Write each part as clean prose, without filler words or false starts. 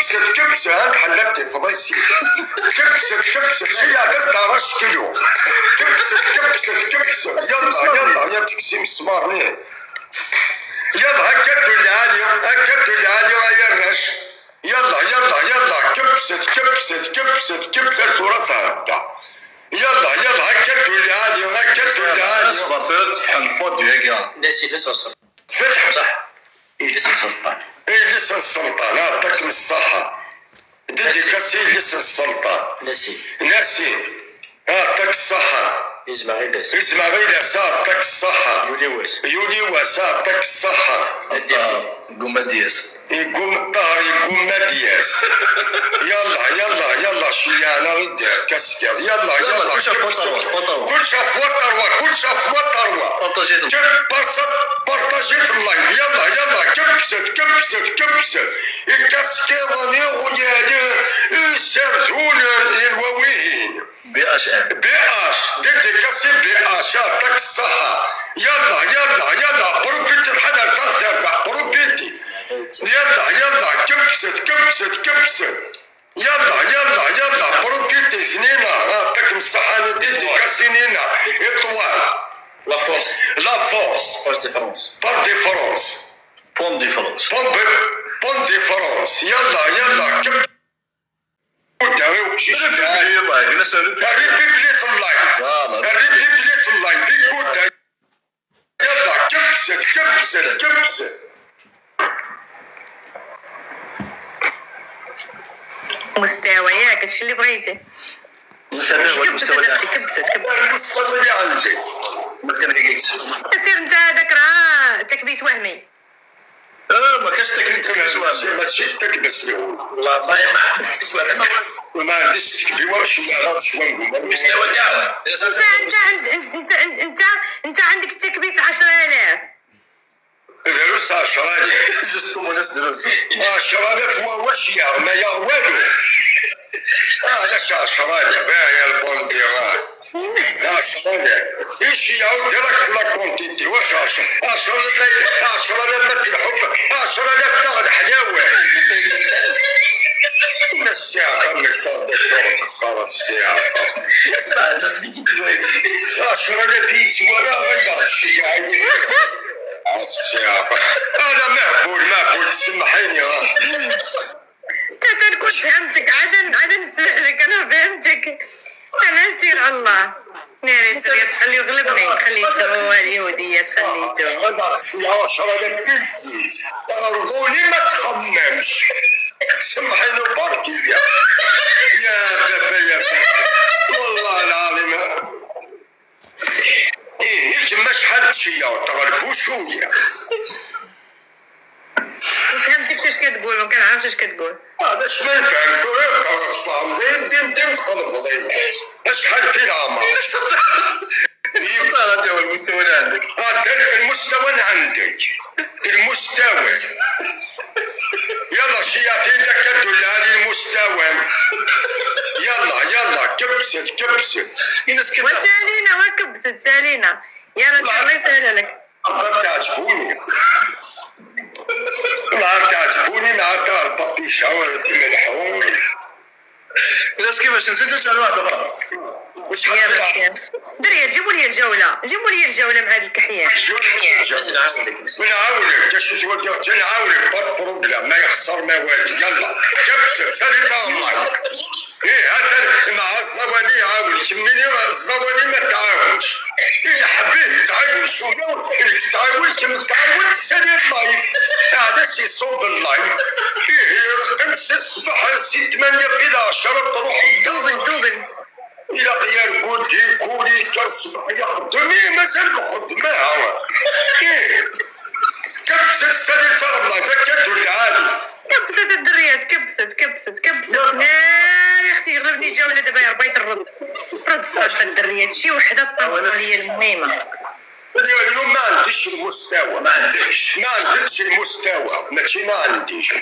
كبسة كبسة هاك حلقتي فضيسي كبسة كبسة شي بس 10 كيلو كبسة كبسة كبسة يلا يلا يا تكسيم السمار ليه يلا هكا الدول العالية هكا الدول العالية يا الرش يلا يلا يلا كبسة كبسة كبسة كبسة الفرص هبطة يلا يلا هكا الدول العالية هكا الدول العالية اصبر تفتح الفوت يا ناسي لسه السلطان فتح صح إيه لسه السلطان اي لسه السلطان اعطاك من الصحة dédicace لسه السلطان ناسي ناسي اعطاك الصحة يسمع غير لاس اسمع غير اعطاك الصحة يولي واس يولي واسا اعطاك الصحة قوم دياس يقوم الطهر يقوم مدياس يلا يلا يلا شيانة غير كاسكير يلا يلا كلشي fois trois، fois trois. كلشي fois trois كلشي fois trois بارطاجيت كب بارطاجيت ال live يلا يلا كبست كبست كبست الكاسكيضني ويالي السرثون الواويين BHM BH dédicace BH يعطيك الصحة يلا يلا يلا profitez الحجر تربح profitez يلا يلا كبست كبست كبست يلا يلا يلا profitez اثنين يعطيكم الصحة dédicace نينا étoile la force la force force différence pas différence bonne différence bonne différence يلا يلا كب republier ال live republier ال live في كودا يلا كبست كبست كبست مستوى ياك هادشي اللي بغيتي. كبست اختي كبست كبست. المستوى اللي عندك سير انت هذاك راه تكبيس وهمي. ما كاش تكبيس وهمي ماشي تكبس له والله ما عندك تكبيس ما عنديش تكبي واش ما عرفتش نقول المستوى تاعو انت انت انت انت انت عندك التكبيس 10000. دروس 10000 justement ناس دروس 10000 واش يا ما يا والو علاش 10000 يا البونديران 10000 ايش يعاود direct la quantité واش 10000 10000 ما تلحق 10000 تاع الحلاوة الساعة من فضل الشرطة الساعة 10000 يتسوى غير الشيء انا مهبول مهبول سمحيني انت تنكون فهمتك عاد عاد نسمح لك انا فهمتك. انا سير على الله ناري سير خليه يغلبني خليته اليهودية خليته. انا 10000 بنتي تغرضوني ما تخممش سمحيني بركي يا بابا يا بابا والله العظيم ايه ما شحال تشيا تغلبوا شوية. فهمتك اش كتقول ما كنعرفش اش كتقول. هذا اش ما نفهم فهم دير دير تخلف شحال في العمر هذا هو المستوى اللي عندك. المستوى اللي عندك المستوى يلا شياتي تكدوا لهذه المستوى يلا يلا كبست كبست وسالينا وكبست سالينا يلا الله يسهل لك. تعجبوني مع تعجبوني مع تاع البابيشا تملحون. الناس كيفاش نزيدو تاع واحد اخرى؟ يا دريا جيبوا لي الجولة جيبوا لي الجولة مع هاد الكحيان. نعاونك كاش توجه نعاونك pas problème ما يخسر ما والو يلا كبسة ساليتا الله ايه هذا مع الزوالي يعاون كميني الزوالي ما تعاونش الا حبيت تعاون شوية انك تعاون كم تعاون تسالي ال live هذا سي صوب ال live ايه 5 الصباح 6 8 في 10 تروح double double الى غير قولي كولي كرصبح يخدم إيه مازال الخدمة هو ايه كبسة السالفة الله فكدوا العالي كبست الدريات كبست كبست كبست ناري اختي غلبني جولة دابا يا بغيت نرد رد الصوت الدريات شي وحده طلعوا لي المهمة. اليوم ما عنديش المستوى ما عندكش ما عندكش المستوى ماشي ما عنديش.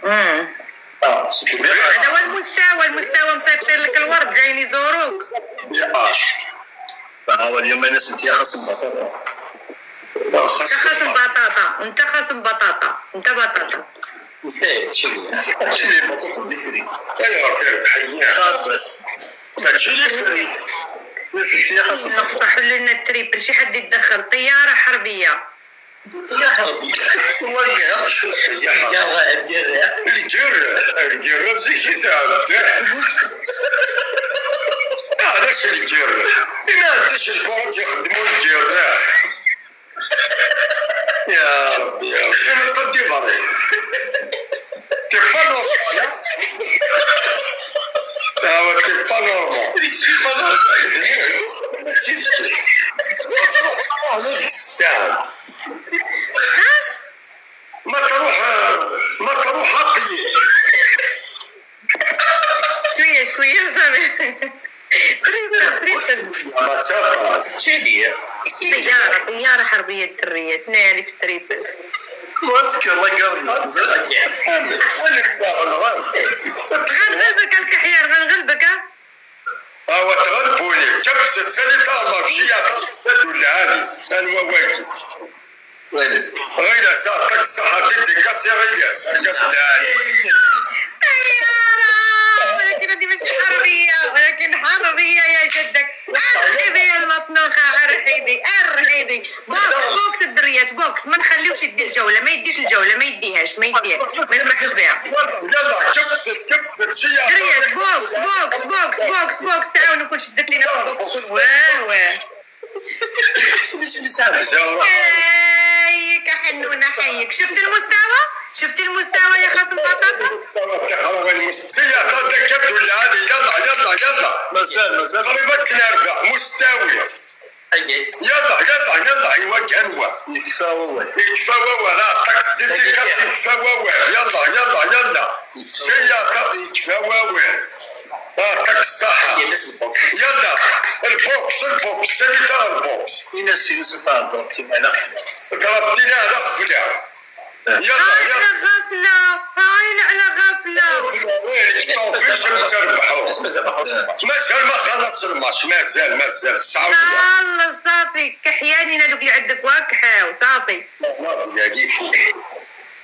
هذا هو المستوى المستوى مصيفطين لك الورد جايين يزوروك. يا هو اليوم الناس انت خاص بطاطا انت خاص بطاطا انت خاص بطاطا انت بطاطا. شنو شنو بطاطا ديفري ايوا سير تحية خاطر ماشي لي فري نسيت يا خاص نقطة حلوا لنا ال triple شي حد يتدخل طيارة حربية يا حربي وقع شو الطيارة يا غائب دير الجر الجر زي كي علاش الجر ما عندش الكرة يخدموا الجر يا ربي يا ربي انا تدي ضري t'es pas normal t'es pas normal ما تروح ما تروح عقلي شوية شوية صافي triple triple ما تشاطرش شنو طيارة طيارة حربية الدرية ناري في ال triple واتك الله يقرب غنغلبك الكحيان غنغلبك ها هو تغلبوني كبسة سنة الله بشي تدو العالي سنوى واجي وين غير ساعتك صحة تدي كاسي غير سرقس العالي طيارة ولكن هذه ماشي حربية ولكن حربية يا جدك ارحبي يا المطنوخة ارحبي ارحبي box box الدريات box ما نخليوش يدي الجولة ما يديش الجولة ما يديهاش ما يديهاش ما يربحش بها يلا كبسة كبسة شي دريات box box box box box تعاونوا كلشي درت لينا في ال box واه واه حيك حنونة حيك شفت المستوى شفت المستوى يا خاصم بطاطا يلا يلا يلا مازال مازال قريبة نرجع مستوية يلا يلا يلا يوجه انواع يكساوي يتفاوى لا تاكس dédicace يتفاوى يلا يلا يلا شي يتفاوى اعطاك الصحة يلا ال box ال box ساليتا ال box الناس يوسف ضربتي معنا ضربتينا على غفلة يلا هاي يلا على غفلة هاي على غفلة وين تربحوا مازال ما خلص الماتش مازال مازال تسعة الله صافي كحيانين هذوك اللي عندك واكحاو صافي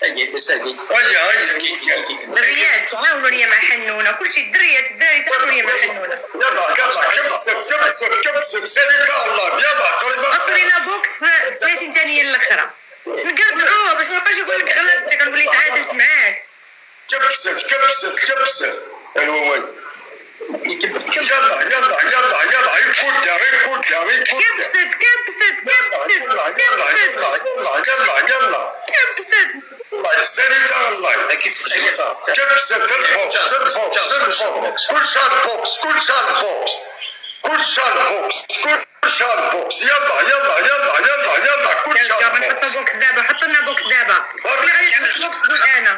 هيا هيا الدريات تعاونوا ليا مع حنونة كلشي الدريات الدراري تعاونوا ليا مع حنونة يلا يلا كبسة كبسة كبسة ساليتا الله يلا حطوا قريبة لينا box في 30 ثانية الاخرى نقرطعوه باش ما يبقاش يقول لك غلبتك نقول لي تعادلت معاك كبسة كبسة كبسة الوين يلا يلا يلا يلا يكودا يكودا يكودا كبست كبست كبست يلا يلا كبست يلا يلا يلا كبست ساليتا الله اكيد كبسة ال box ال box ال box كل شهر box كل شهر box كل شهر box كل شهر box يلا يلا يلا يلا يلا كل شهر دابا box نحطو box دابا حطوا لنا box دابا اللي غادي تحط box تقول انا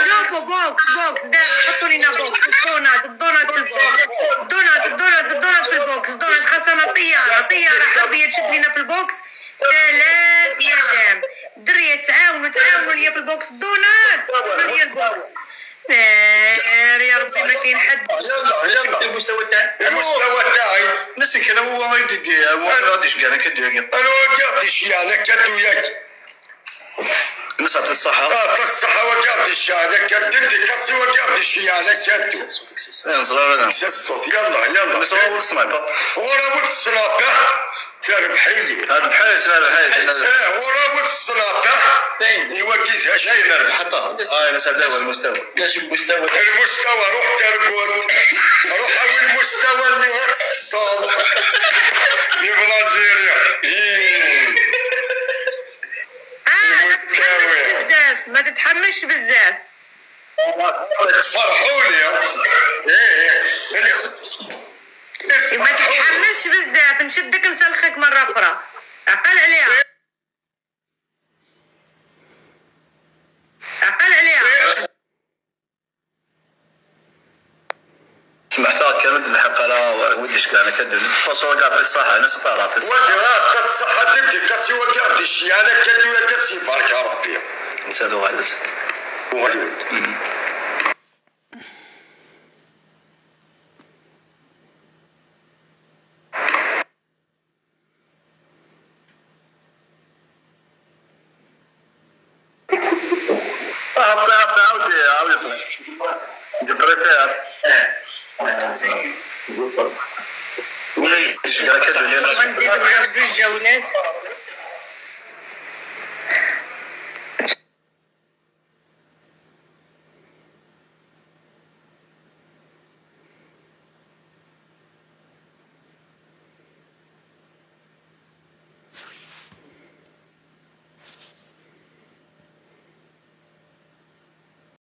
شوفوا box box دابا حطوا لنا box الدونات الدونات في ال box الدونات الدونات الدونات في ال box الدونات خاصنا طيارة طيارة حربيه تشد لنا في ال box ثلاث يا دام الدريه تعاونوا تعاونوا ليا في ال box الدونات حطوا ليا ال box نار يا ربي ما كاين حد يلا يلا المستوى تاعك المستوى تاعي نسي كان هو غادي يدي هو غادي يشكي انا كدو انا وقعت شي انا كدو ياك نسعت الصحة اه الصحة وقعت شي انا كددي كاسي وقعت شي انا كدو انا صغير انا الصوت يلا يلا نصور السنايبر ورا ود السنابة تربحي هذا بحال هذا بحال ايه ورا ود السنابة ايوا كيفاش شيء ما ربح حتى اه انا سعد هو المستوى كاش المستوى المستوى روح ترقد روح او المستوى اللي غتصال لبرازيليا إيه. اه ما تتحمسش بزاف ما تتحمسش بزاف تفرحوني ايه ايه ما تتحمسش بزاف نشدك نسلخك مرة أخرى عقل عليها عقل عليها سمعتها كانت الحق على ودش كان كدو فصل قاعد الصحة انا سطارات وقعت الصحة تدي كاسي وقعت شي انا كدو يا كاسي بارك ربي نسيت واحد وغليت préfère. غنزيدو معاه جوج جولات.